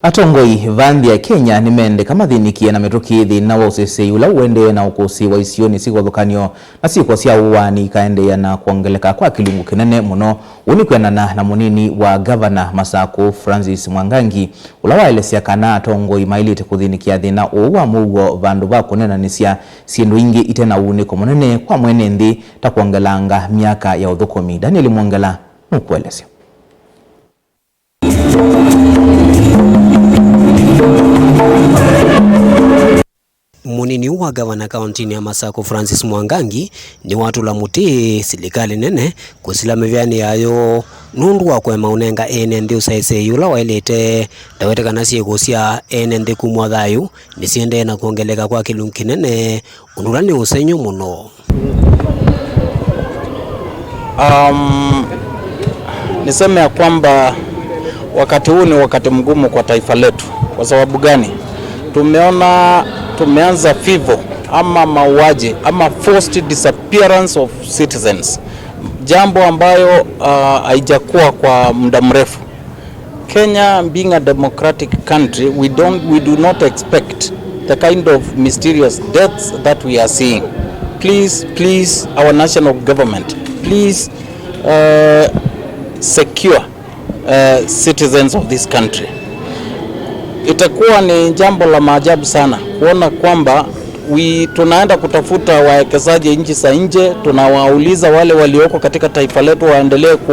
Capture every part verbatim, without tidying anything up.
Atongoi va nthĩ ya Kenya nĩmendeka mathĩnĩkĩe na mĩtũkĩ thĩna wa ũseseĩ ũla ũendee na ũkũsĩ wa isionĩ syĩ kĩvathũkany'o na syĩko sya ũaani ikaendeea na kwongeleka kwa kĩlungu kĩnene mũno. Ũu nĩ kwĩanana na mũnini wa ngavana Masakũ, Francis Mwangangi, ũla waelesya kana atongoi maĩlĩte kũthĩnĩkĩa thĩna ũũ wa mũuo vandũ va kũneenanĩsya syĩndũ ingĩ ite na uunĩko mũnene kwa mwene nthĩ, ta kwongelanga myaka ya ũthũkũmi. Daniel Mwongela nũkũelesya. Mũnini wa ngavana kaũntĩnĩ ya Masakũ, Francis Mwangangi, nĩwatũla mũtĩ silikalĩ nene kũsila mĩvĩanĩ yayo nũndũ wa kũema ũnenga ene nthĩ ũseseĩ ũla waĩlĩte. Ndawete kana syĩko sya ene nthĩ kumw'a thayũ nĩsiendee na kwongeleka kwa kĩlungu kĩnene, ũndũ ũla nĩ ũsengy'o mũno. Um, niseme ya kwamba wakati huu ni wakati mgumu kwa taifa letu. Kwa sababu gani? Tumeona, tumeanza FIVO ama mauaji ama forced disappearance of citizens, jambo ambayo, uh, haijakuwa kwa muda mrefu. Kenya being a democratic country, we don't, we do not expect the kind of mysterious deaths that we are seeing. Please, please, our national government, please, uh, secure, uh, citizens of this country. Itakuwa ni jambo la maajabu sana kuona kwamba we, tunaenda kutafuta wawekezaji nchi za nje, tunawauliza wale walioko katika taifa letu waendelee ku,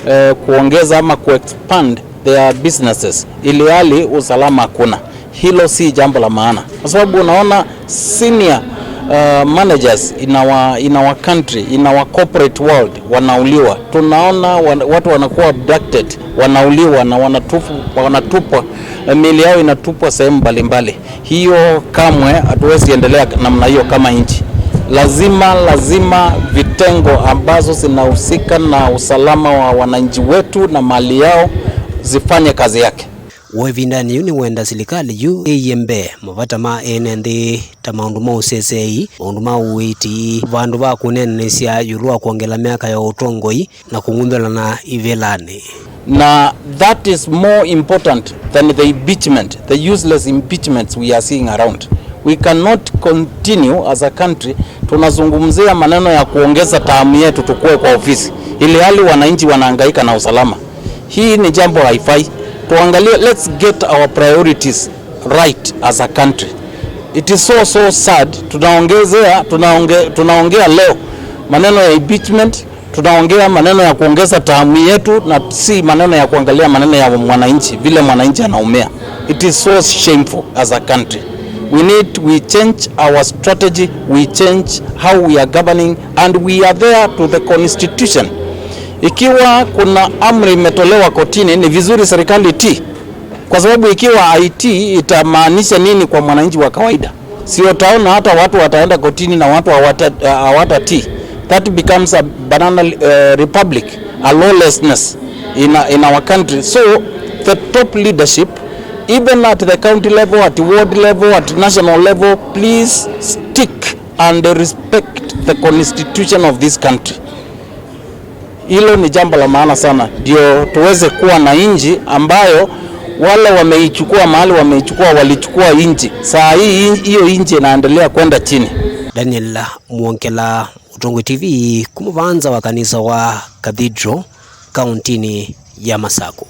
eh, kuongeza ama kuexpand their businesses, ili hali usalama hakuna. Hilo si jambo la maana, kwa sababu unaona senior, uh, managers in our, in our country, in our corporate world wanauliwa. Tunaona wan-, watu wanakuwa abducted, wanauliwa na wanatufu-, wanatupwa, eh, miili yao inatupwa sehemu mbalimbali. Hiyo kamwe hatuwezi endelea namna hiyo kama nchi. Lazima, lazima vitengo ambazo zinahusika na usalama wa wananchi wetu na mali yao zifanye kazi yake. Wĩ ĩvindanĩ yĩu nĩwenda silikalĩ yu ĩie mbee mavata ma ene nthĩ ta maũndũ ma ũseseĩ, maũndũ ma ũiiti, vandũ va kũneenanĩsya ĩũlũ wa kwongela myaka ya ũtongoi na kũng'unthũlana ivĩlanĩ. Na that is more important than the impeachment, the useless impeachments we are seeing around. We cannot continue as a country tunazungumzia maneno ya kuongeza taamu yetu tukue kwa ofisi, ili hali wananchi wanahangaika na usalama. Hii ni jambo haifai. Tuangalie, let's get our priorities right as a country. It is so, so sad. Tunaongezea, tunaonge-, tunaongea leo maneno ya impeachment, tunaongea maneno ya kuongeza taamu yetu na si maneno ya kuangalia maneno ya mwananchi, vile mwananchi anaumia. It is so shameful as a country. We need, we change our strategy, we change how we are governing, and we adhere to the constitution. Ikiwa kuna amri imetolewa kotini, ni vizuri serikali itii, kwa sababu ikiwa haitii, itamaanisha nini kwa mwananchi wa kawaida? Si utaona hata watu wataenda kotini na watu hawata-, hawatatii. That becomes a banana, uh, republic, a lawlessness in, in our country. So the top leadership, even at the county level, at ward level, at national level, please stick and respect the constitution of this country. Hilo ni jambo la maana sana, ndio tuweze kuwa na nchi ambayo wale wameichukua mahali wameichukua, walichukua nchi. Saa hii, hiyo nchi inaendelea kwenda chini. Daniel Mwongela, Ũtongoi T V, kuma vanza wa kanisa wa Cathedral, kaũntĩnĩ ya Masakũ.